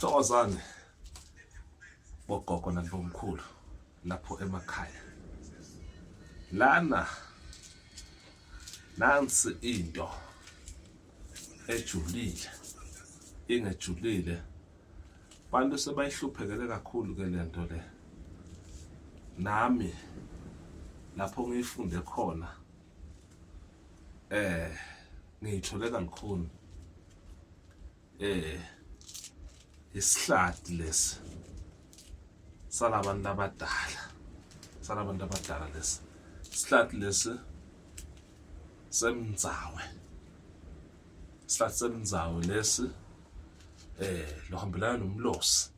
Thokozani bogogo nabomkhulu lapho emakhaya. Lana nansi into ejulile ingejulile bantu sebayihluphekele kakhulu ke lento le nami lapho ngiyifunde khona eh ngiyithole kalukhuni eh isihlati lesi salabantu abadala salabantu abadala lesi isihlati lesi semnzawe isihlati semnzawe lesi eh lohambelana nomlosi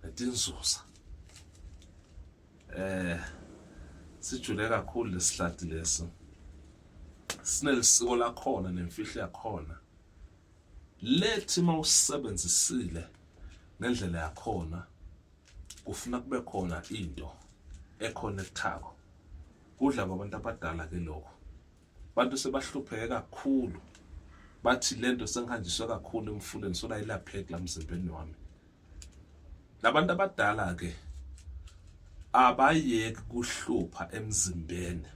netinzuza eh sijule kakhulu lesihlati lesi sinelisiko lakhona nemfihlo yakhona lethi mawusebenzisile ngendlela yakhona kufuna kube khona into ekhonekthako kudla kwabantu abadala ke lokho bantu sebahlupheke kakhulu bathi lento sengihanjiswe kakhulu emfuleni sola ilapheki la mzimbeni wami labantu abadala ke abayeki kuhlupha emzimbeni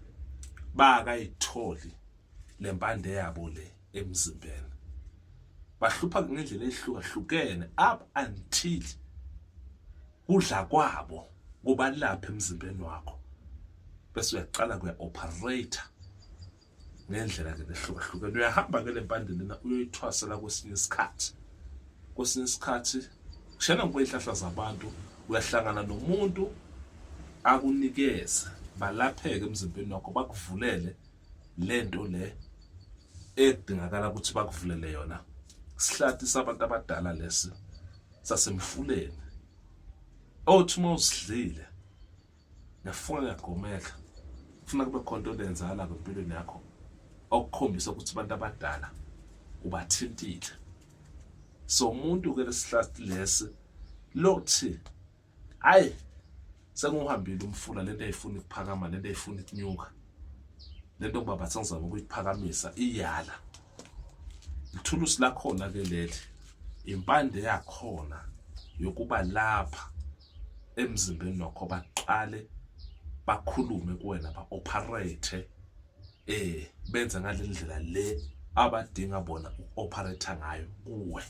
bakayitholi lempande yabo le emzimbeni bahlupha ngendlela ehlukahlukene up until kudla kwabo kubalapha emzimbeni wakho bese uyaqala kuya operator ngendlela ke lehlukahlukene uyahamba ke lempande lena uyoyithwasela kwesinye isikhathi kwesinye isikhathi kushena ngokwezihlahla zabantu uyahlangana nomuntu akunikeze balapheke emzimbeni wakho bakuvulele lento le edingakala ukuthi bakuvulele yona sihlathi sabantu abadala lesi sasemfuleni othi uma usidlile ngiyafunga ngiyagomela kufuna kube khona into lenzakala empilweni yakho okukhombisa ukuthi abantu abadala ubathintile so umuntu ke lesihlathi lesi lothi Hayi sengiwuhambile umfula lento ayifuni ukuphakama lento ayifuni ukunyuka lento kuba bathi ngizama ukuyiphakamisa iyala ithulusi lakhona ke leli impande yakhona yokuba lapha emzimbeni wakho baqale bakhulume kuwena ba-operate eh benza ngalendlela le abadinga bona uku-operate ngayo kuwe.